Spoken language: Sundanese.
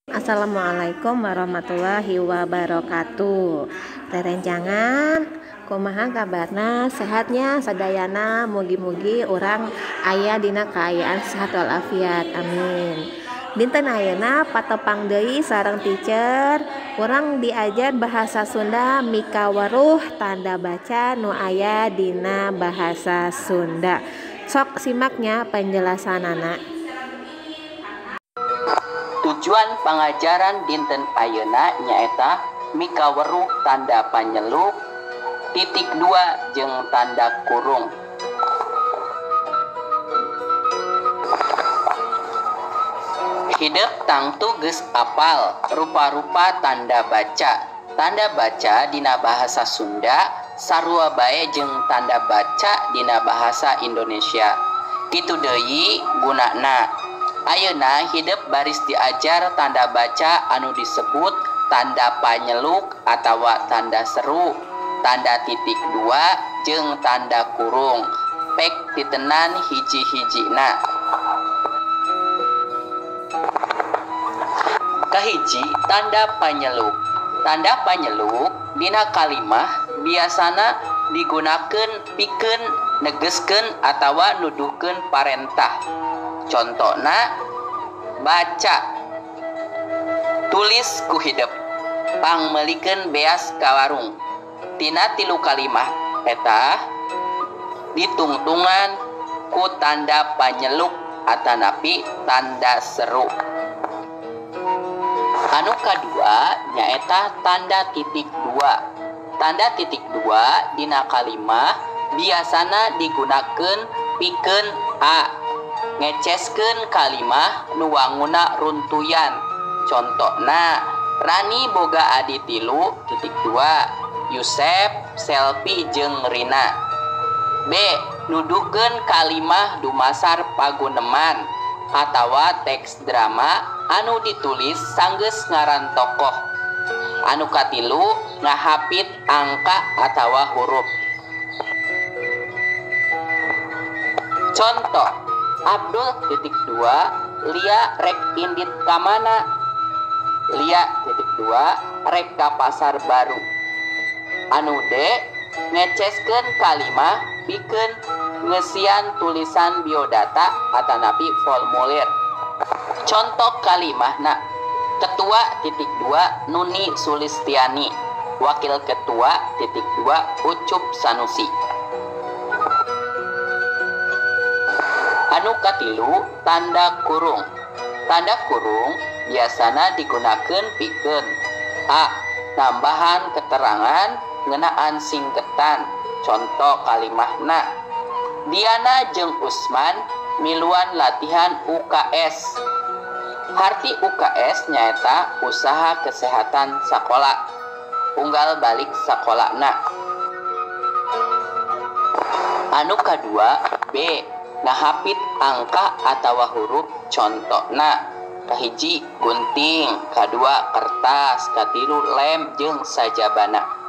Assalamualaikum warahmatullahi wabarakatuh. Rerencangan kumaha kabarna, sehatnya sadayana, mugi-mugi urang aya dina kaayaan sehat walafiat, amin. Dinten ayeuna patepang deui sareng teacher, urang diajar bahasa Sunda mikaweruh tanda baca nu aya dina bahasa Sunda. Sok simaknya penjelasanana. Tujuan pangajaran dinten ayeuna nyaeta mikaweruh tanda panyeluk titik dua jeung tanda kurung. Hidep tangtu geus apal rupa-rupa tanda baca. Tanda baca dina bahasa Sunda sarua bae jeung tanda baca dina bahasa Indonesia. Kitu deui gunana. Ayeuna hidep baris diajar tanda baca anu disebut tanda panyeluk atawa tanda seru, tanda titik dua jeung tanda kurung. Pek titenan hiji-hijina. Kahiji, tanda panyeluk. Tanda panyeluk dina kalimah biasana digunakeun pikeun negeskeun atawa nuduhkeun parentah. Contona baca, tulis ku hidep, pangmeulikeun beas ka warung. Tina tilu kalimah eta ditungtungan ku tanda panyeluk atanapi tanda seru. Anu kadua nyaeta tanda titik dua. Tanda titik dua dina kalimah biasana digunakeun pikeun a ngeceskeun kalimah nu wanguna runtuyan. Contona Rani boga adi tilu titik dua, Yusep, Selvi jeung Rina. B nuduhkeun kalimah dumasar paguneman atawa teks drama anu ditulis sanggeus ngaran tokoh. Anu katilu ngahapit angka atawa huruf. Contoh Abdul titik dua, Lia rek indit kamana? Lia titik dua rek ka pasar baru. Anu D ngeceskeun kalimah pikeun ngeusian tulisan biodata atanapi formulir. Contoh kalimahna ketua titik dua Nuni Sulistiani, wakil ketua titik dua Ucup Sanusi. Anu katilu tanda kurung. Tanda kurung biasana digunakeun pikeun a nambahan keterangan ngeunaan singketan. Contoh kalimahna Diana jeung Usman miluan latihan UKS. Harti UKS nyaeta usaha kesehatan sakola. Unggal balik sakolana. Anu kadua B ngahapit angka atawa huruf. Contona kahiji gunting, kadua kertas, katilu lem jeung sajabana.